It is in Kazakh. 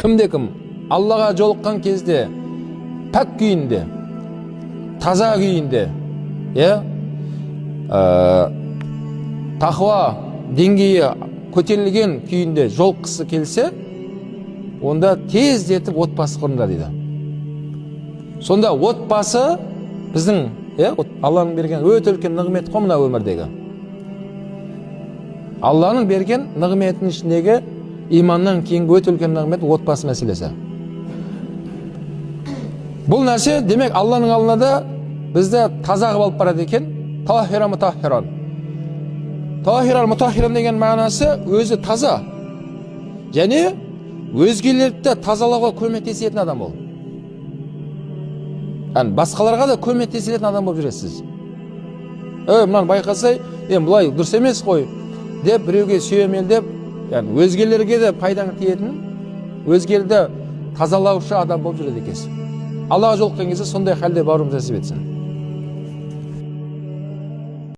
Кімде кім Аллаға жолыққан кезде пәк күйінде, таза күйінде, иә, тақуа деңгейі көтерілген күйінде жолыққысы келсе, онда тездетіп отбасы құрыңдар дейді. Сонда отбасы біздің, иә, Алланың берген өте үлкен нығмет қой. Мына өмірдегі Алланың берген нығметінің ішіндегі иманнан кейінгі өте үлкен нығмет — отбасы мәселесі. Бұл нәрсе, демек, Алланың алдында да бізді таза қылып алып барады екен. Тахира мутаххиран, тахира мутаххиран деген мағынасы — өзі таза және өзгелерді де тазалауға көмектесетін адам ол. Яғни басқаларға да көмектесетін адам болып жүресіз. Ей, мынаны байқасай, е, былай дұрыс емес қой деп біреуге сүйемелдеп, яғни өзгелерге де пайдаң тиетін, өзгелерді тазалаушы адам болып жүреді екенсіз. Аллаға жолыққан кезде сондай халде баруымыз нәсіп етсін.